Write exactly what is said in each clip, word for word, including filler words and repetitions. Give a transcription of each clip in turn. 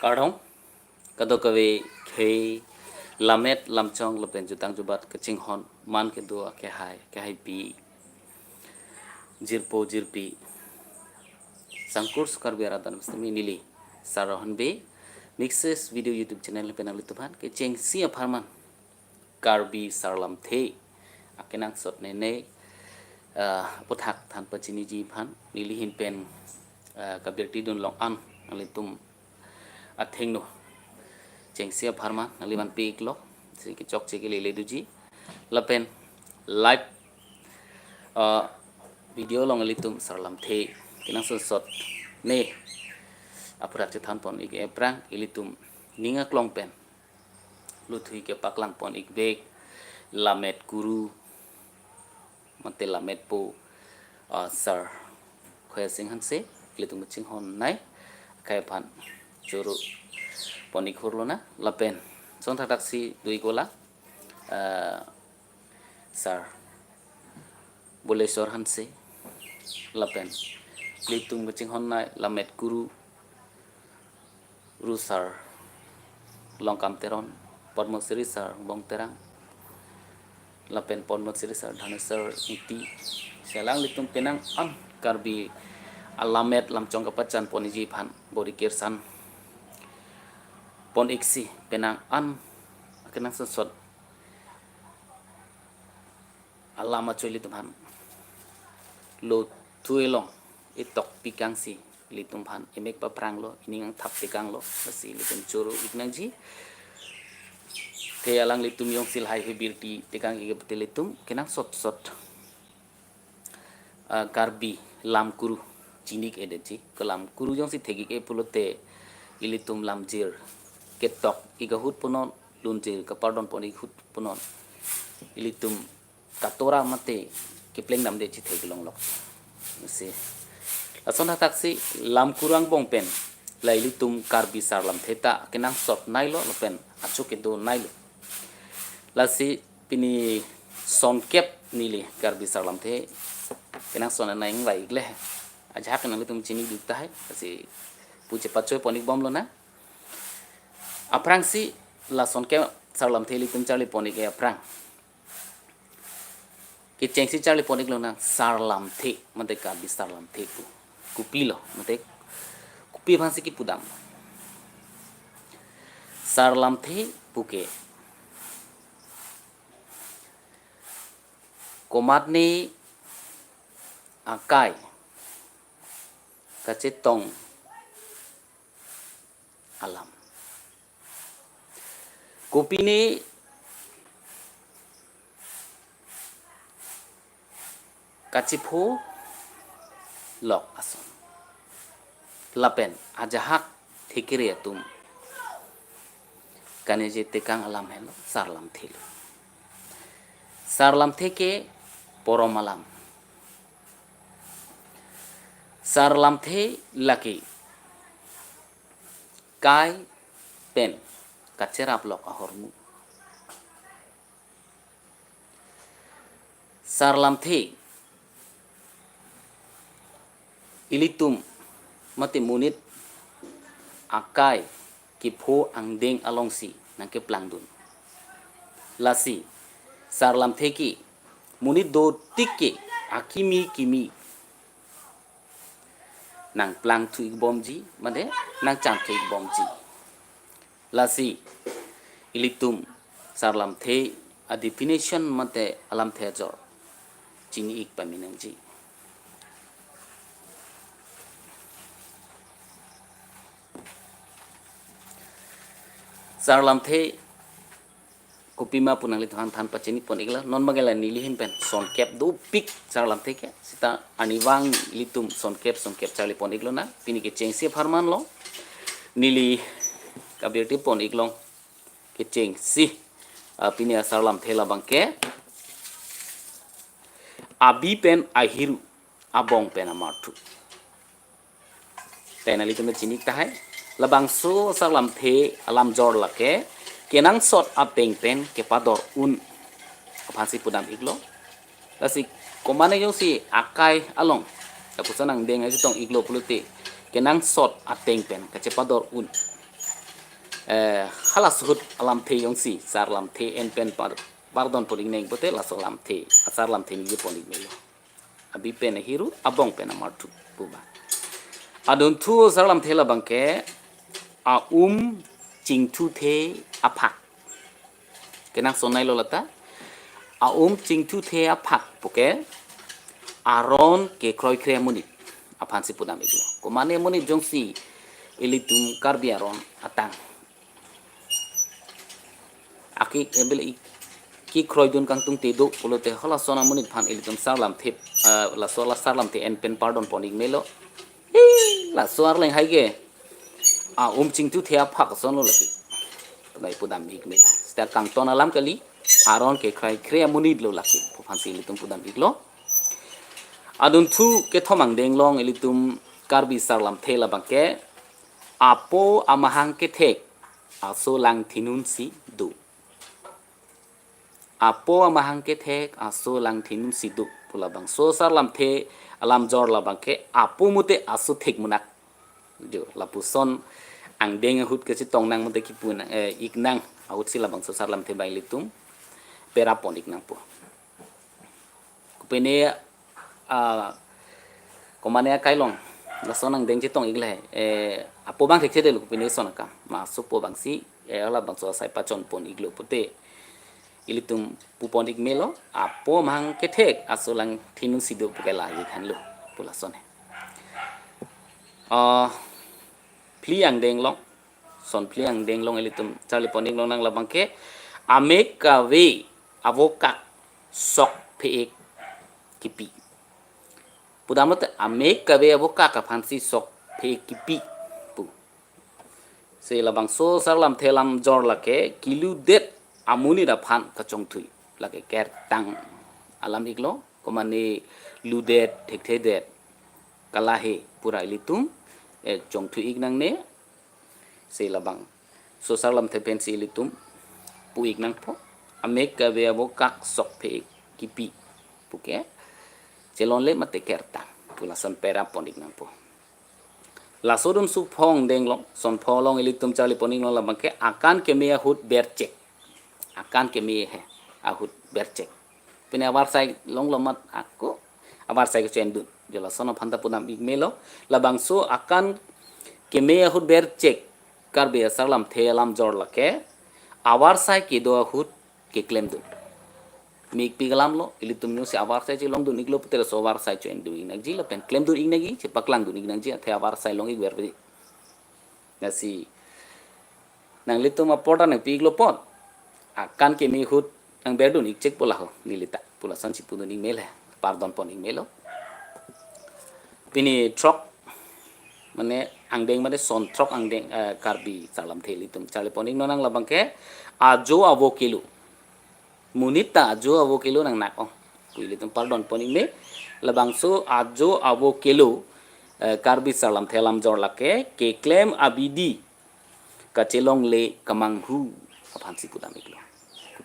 Kardom, kadokave khei lammet lamchong lapen jutang jubat kachinghon man kedo akehai, kehaipi, jirpo jirpi, sangkur su Karbi arat an sitame neli Sar Rohan Bey, Mixes Video YouTube channel pen nanglitum aphan kechengsi apharman Karbi Sarlamthe akenangsot nene, ah, aphuthak than pachiniji aphan neli ahin pen, ah, kabirti dun long an nanglitum athengno chengsi apharman nangli vanpi iklo, si kechokche kelele doji. Lapen live, ah, video along ilitum Sarlamthe kenangsot ne aphuthak chethan pon ik aphrang ilitum ning aklong pen lothui kepaklang pon ik bek lammet kuru mate lammetpo, ah, Sar Khoya Sing Hanse, ilitum kachinghon nei akhai aphan choro pon ik hur lonang. Lapen lason thakthak si do ik ola, ah, Sar Boleswar Hanse, lapen ilitum kachinghon nei lammet kuru Ru Sar Longkam Teron, Padma Shri Sar Bong Terang, lapen Padma Shri Sar Dhaneswar Ingti, si alanglitum penang an Karbi alammet lamchong kapachan ponji aphan bor-i kirsan pon iksi penang an akenangsot alam acho ilitum aphan lothui along itok pikangsi ilitum aphan emek paphranglo, ining angthap tekanglo, lasi ilitum choro ik nangji. Te alanglitum jongsi lahai he birti tekang ik pute ilitum kenangsot sot, ah, Karbi lam kuru chini ik-edetji. Ko lam kuru jongsi thek ik-e pulote ilitum lamjir ketok ik ahut punon, lunjir kapardon pon ik ahut punon ilitum katora mate kepleng damde chithek longlok. Si lason thakthak si lam kuru angbong pen la ilitum Karbi Sarlamthe ta kenangsot neilo lapen acho kedo neilo. Lasi pini son kep neli Karbi Sarlamthe kenangsot nei ingvai ik le. Ajahak nanglitum chini duk tahai. Lasi pu chepachoi pon ik bom lonang. Aphrangsi la son kep Sarlamthe ilitum charli pon ik aphrang kechengsi charli pon ik lonang Sarlamthe mate Karbi Sarlamthe pu kopilo mate kopi aphansi kipudam. Sarlamthe pu ke komatne akai kachetong alam. Kopine kachipho lok ason. Lapen ajahak thekere atum kaningje tekang alam helo Sarlamthe lo. Sarlamthe ke porom alam. Sarlamthe lake kai pen kacherap lok ahormu. Sarlamthe ilitum mate monit akai kepho angdeng alongsi nangkeplangdun. Lasi Sarlamthe ke monit dotik ke akimi kimi nangplangthu ik bomji mate nangchangthu ik bomji. Lasi ilitum Sarlamthe a definition mate alamthe ajor chini ik pame nangji. Sarlamthe kopima pu nanglitum aphan than pachini pon iklo, non bangke la neli ahin pen son kep dopik Sarlamthe ke, seta arnivang ilitum son kep son kep charli pon ik lonang. Pini kechengsi apharman lo, neli kabirti pon ik long kechengsi, ah, pini a-Sarlamthe labang ke abi pen ahiru, abong pen amarthu. Te nanglitum chini tahai. Labangso Sarlamthe alamjor lake kenangsot ateng pen kepador un aphansi pudam iklo. Lasi komatne jongsi akai along, lapuson angdeng aji tong iklo pulote kenangsot ateng pen kachepador un. Eh, halaso ahut alamthe jongsi, sar lamthe en pen par-, pardon pon iknang pote laso alamthe, asar lamthe ningje pon ikmelo. Abi pen ahiru, abong pen amarthu pu ba. Adunthu sar lamthe labang ke, aum chingthuthe aphak. Kenangsot nailo lata, aum chingthuthe aphak puke, aron kekroikre amonit aphansi pudam iklo. Komane amonit jongsi ilitum Karbi aron atang aki, eh, bile ik-, kekroidun kangtungte do pulote halason amonit aphan ilitum sar lamthe, eh, laso la sar lamthe en pen pardon pon ikmelo. Hi, laso arleng hai ke, aum chingthuthe aphak asonlo lake. Pu nai pudam ikmelo. Seta kangton alam kali, aron kekroikre amonit lo lake pu aphansi ilitum pudam iklo. Adunthu kethom angdeng along ilitum Karbi sar lamthe labang ke, apo amahang kethek aso langthinunsi do. Apo amahang kethek aso langthinunsi do pu labangso sar lamthe alam jor labang ke, apo mute aso thek munak. Jo, lapuson angdeng ahut kachetong nang mute kipu nang, eh, iknang ahutsi labangso sar lamthe abang ilitum pera pon iknangpo. Kopine, ah, komane akai along lason angdeng chetong iklo he, eh, apo abang thekthedetlo kopine ason akam. Maso apo abangsi, eh, labangso asai pachon pon iklo pote, ilitum pu pon ikmelo, apo amahang kethek aso langthinunsi do puke la ikhanlo pu lason he. Ah, phli angdeng along, son phli angdeng along ilitum charli pon iknonang labang ke, amek kave avokak sok phe-ik kipi. Pudamlote amek kave avokak aphansi sok phe-ik kipi pu. Si labangso sar lamthe alam jor lake, kiludet amonit aphan kachongthui. Lake kertang alam iklo, komane ludet, thekthedet, kalahe pura ilitum, eh, chongthui iknangne. Si labangso sar lamthe pensi ilitum pu iknangpo, amek kave avokak sok phe-ik kipi puke, chelonle mate kertang pu lason pera pon iknangpo. Laso dun son pho angdeng along, son pho along ilitum charli pon iknong labang ke, akan keme ahut berchek. Akan keme he ahut berchek. Pine avarsai longlo mat ako avarsai kecho-endun. Jo lason aphan ta pudam ikmelo. Labangso akan keme ahut berchek Karbi asar lamthe alam jor lake, avarsai kedo ahut keklemdun. Mikpi alamlo, ilitum jongsi avarsai chelongdun iklo pote laso avarsai cho-endun iknangji lapen klemdun iknangji, chepaklangdun iknangji, athe avarsai long ikver pedi. Lasi nanglitum apor ta nangpi iklo apot, akan keme ahut nangberdun ikchek pu laho, nelita pu lasonsi pudun ikmelo, pardon pon ikmelo. Pini throk, mane angdeng mane son throk angdeng, eh, Karbi sar lamthe ilitum charli pon iknonang labang ke, ajo avo kelo. Monit ta ajo avo kelo nangnak ong pu ilitum pardon pon ikme. Labangso ajo avo kelo, eh, Karbi sar lamthe alam jor lake, keklem abidi kachelongle kemanghu aphansi pudam iklo.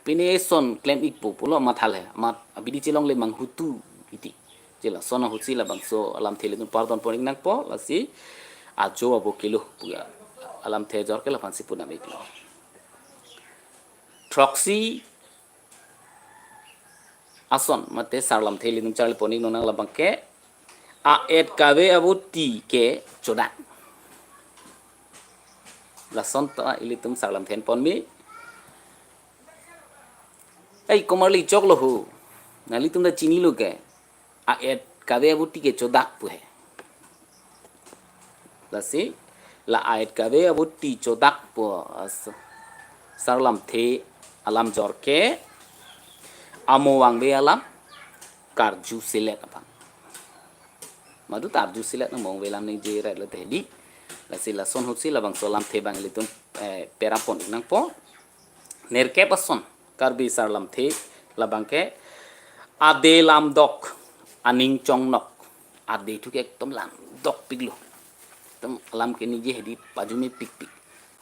Pine son klem ikpo pulo mathal he, mat abidi chelongle manghutu iti. Chela son ahutsi labangso alamthe ilitum pardon pon iknangpo, lasi ajo avo kelo pu alamthe jor ke laphansi pudam iklo. Throksi ason mate sar lamthe ilitum charli pon iknonang labang ke, a-et kave avoti ke chodak. Lason ta ilitum sar lamthe en ponme. Ei, komarli choklo ho. Nanglitum ta chinilo ke, a-et kave avoti ke chodak pu he. Lasi la a-et kave avoti chodak pu, as-, sar lamthe alam jor ke, amo vangve alam karju selet aphan. Madu ta arju selet, amo vangve alam ningje rai lote hedi. Lasi lason ahutsi labangso alamthe abang ilitum, eh, pera pon iknangpo. Nerkep ason Karbi sar lamthe labang ke, ade lamdok, aning chongnok. Ade thu ke ekdom lamdok piklo. Ekdom alam ke ningje hedi pajumi pikpik.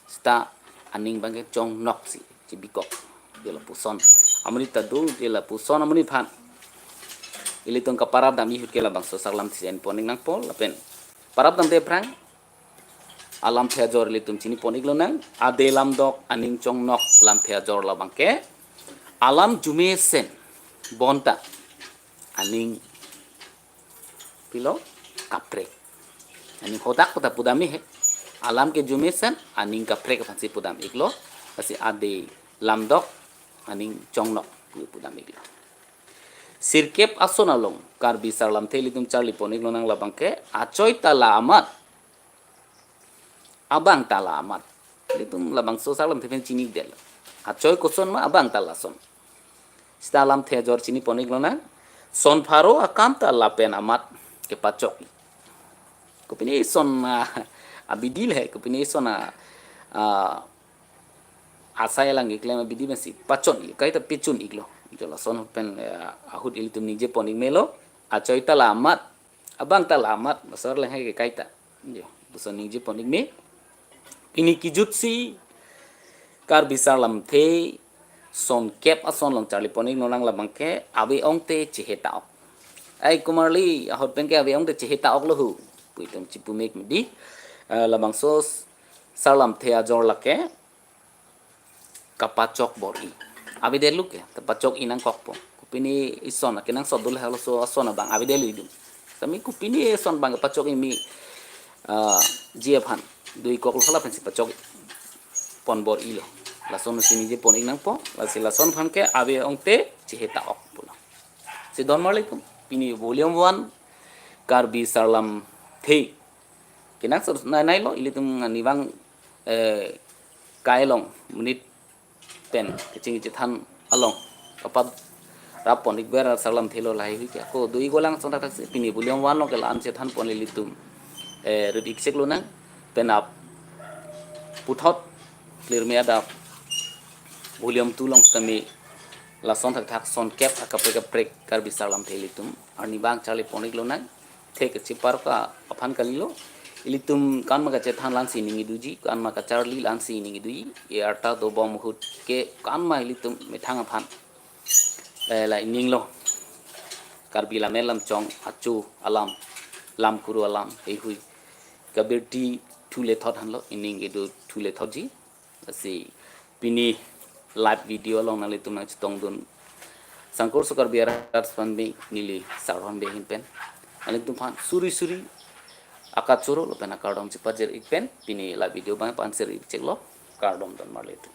Seta aning abang ke chongnoksi chibikok. Je lapuson amonit ta do, je lapuson amonit aphan ilitum kaparap damji ahut ke labangso sar lamthe en pon iknangpo lapen parap damde aphrang alamthe ajor ilitum chini pon-ik lonang. Ade lamdok aning chongnok lamthe ajor labang ke alam arjumesen bonta aning pilo kaprek. Aning hodak kota pudam-i he. Alam ke arjumesen aning kaprek aphansi pudam-iklo. Lasi ade lamdok aning chongnok pu pudam-iklo. Sirkep ason along Karbi Sarlamthe ilitum charli pon-ik lonang labang ke achoi ta la amat, abang ta la amat. Ilitum labangso Sarlamthe pen chini-ikdetlo. Achoi koson ma, abang ta lason. Seta lamthe ajor chini pon-ik lonang. Son pharo akam ta lapen amat kepachok. Kopine ison, ah, abidi le, kopine ison, ah, ah, asai alang keklem abidi pensi pachon-ik, kaita pachon-iklo. Jo lason pen, eh, ahut ilitum ningje pon-ik melo. Achoi ta la amat, abang ta la amat, masar leng hai ke kaita. Jo, lason ningje pon-ik me. Pini kejutsi Karbi Sarlamthe son kep ason along charli pon-ik lonang labang ke ave ongte chehe ta-ok. Ai Kumarli ahut pen ke ave ongte chehe ta-oklo hu pu itum chipu mek medi. Eh, labangso Sarlamthe ajor lake kapachok bor-i. Avedetlo ke, ta pachok-i nangkokpo. Kopine ison akenangsot dolo, halaso ason abang avedetlo itum. Tame kopine ison abang pachok-i me, ah, ji aphan do-ikkoklo, hala aphansi pachok pon bor-ilo. Lason si ningje pon-ik nangpo, lasi lason aphan ke ave ongte chehe ta-ok pulo. Si don marli itum, pini volume one Karbi Sarlamthe kenangsot nai nailo, ilitum arnivang, eh, kai along monit pen kachingki chethan along kaparap pon-ikver Sarlamthe lo, lahai hui ke ako do-ik golang asonthakthak si pini volume one along ke la-an chethan pon ilitum, eh, rit-ik chek lonang. Penap puthot clear me adap volume two along tame lason thakthak son kep akaprek kaprek Karbi Sarlamthe ilitum arnivang charli pon-ik lonang. Thek kachepar ka aphan kalilo. Ilitum kanma kachethan la-ansi ning kedoji, kanma kacharli la-ansi ning kedoji. E arta dobom ahut ke kanma ilitum methang aphan, eh, la ininglo. Karbi lammet lamchong achu alam, lam kuru alam heihui kabirti thule thot hanlo, ining kedo thule thotji. Lasi pini live video along nanglitum nangchetongdun Sangkurso Karbi Arat Span Bey neli Sar Ron Bey ahin pen nanglitum aphan suri suri akachoro lapen akardom chepajir-ik pen pini live video abang pansir-ik cheklo. Kardom don marli itum.